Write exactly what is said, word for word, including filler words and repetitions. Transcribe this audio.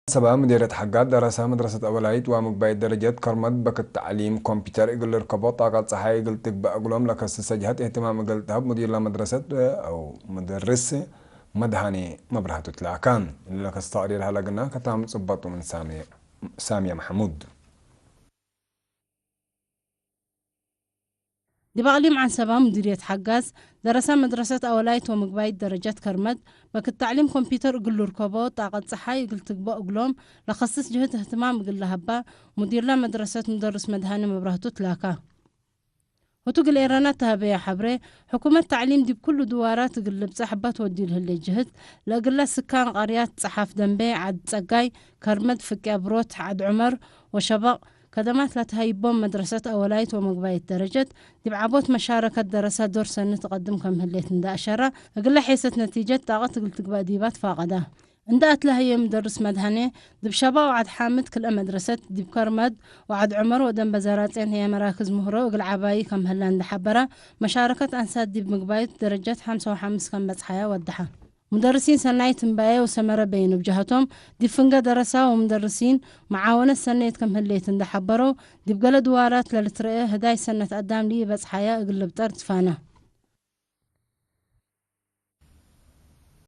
ሰበብ ምዲርየት ሐጋዝ ደረሰ መድረሰት አወላይት ወምግባይት ደረጀት ከርመት በክት ተዕሊም ኮምፒተር እግል ልርከቦ ጣቀት ጸሓይ እግል ትግበእ እግሎም ለከስሰ ጀሀት እህትማም እግል ተሀብ ሙዲር ለመድረሰት አው ሙደርስ መድሃኔ መብርሃቱ ትላካን። እሊ ለከስተ ተቅሪር ሀለግና ከታም ጽበጡ ምን ሳሜ-፣ ሳሚያ መሐሙድ። ዲብ አቅሊም ዐንሰበ ሙዲርየት ሐጋዝ ደረሰ መድረሰት አወላይት ወምግባይት ደረጀት ከርመት በክት ተዕሊም ኮምፒተር እግል ልርከቦ ጣቀት ጸሓይ እግል ትግበእ እግሎም ለከስስ ጀህት እህትማም እግል ለሀባ ሙዲርለ መድረሰት ሙደርስ መድሃኔ መብርሃቱ ትላካ። ህቱ እግል ኤረና ተሀበየ ሐብሬ፣ ሕኩመት ተዕሊም ዲብ ኩሉ ድዋራት እግል ልብጸሕ እበ ትወድዩ ለህሌት ጀህት፣ ለእግለ ስካን ቀርያት ጸሓፍ ደንቤ፣ ዐድ ጸጋይ፣ ከርመት፣ ፍቄ አብሮት፣ ዐድ ዑመር ወሸበቅ፣ ከደማት ለተሀይቦም መድረሰት አወላይት ወመግባይት ደረጀት፣ ዲብ ዐቦት መሻረከት ደረሰ ዶር ሰኒ ትቀድም ከም ህሌት እንደ አሸራ፣ እግለ ሔሰት ነቲጀት ጣቀት እግል ትግበእ ዲባ ትፋቀዳ። እንደ አትለሀየ ሙደርስ መድሃኔ፣ ዲብ ሸበቅ ወዐድ ሓምድ ክልኤ መድረሰት፣ ዲብ ከርመድ ወዐድ ዑመር ወደንበ ዘራጼን ህዬ መራክዝ ምህሮ እግል ዐባዪ ከም ህለ እንደ ሐበረ፣ መሻረከት አንሳት ዲብ ምግባይት ደረጀት ሐምሳ ወሐምስ ከም በጽሐየ ወደሐ። ሙደርሲን ሰናይት እምባየ ወሰመረ በይኑ እብ ጀሀቶም፣ ዲብ ፍንገ ደረሳ ወሙደርሲን መዓወነት ሰኔት ከም ህሌት እንደ ሐበረው፣ ዲብ ገሌ ድዋራት ለልትረኤ ህዳይ ሰነት አዳም ለኢበጽሐየ እግል ልብጠር ትፋነ።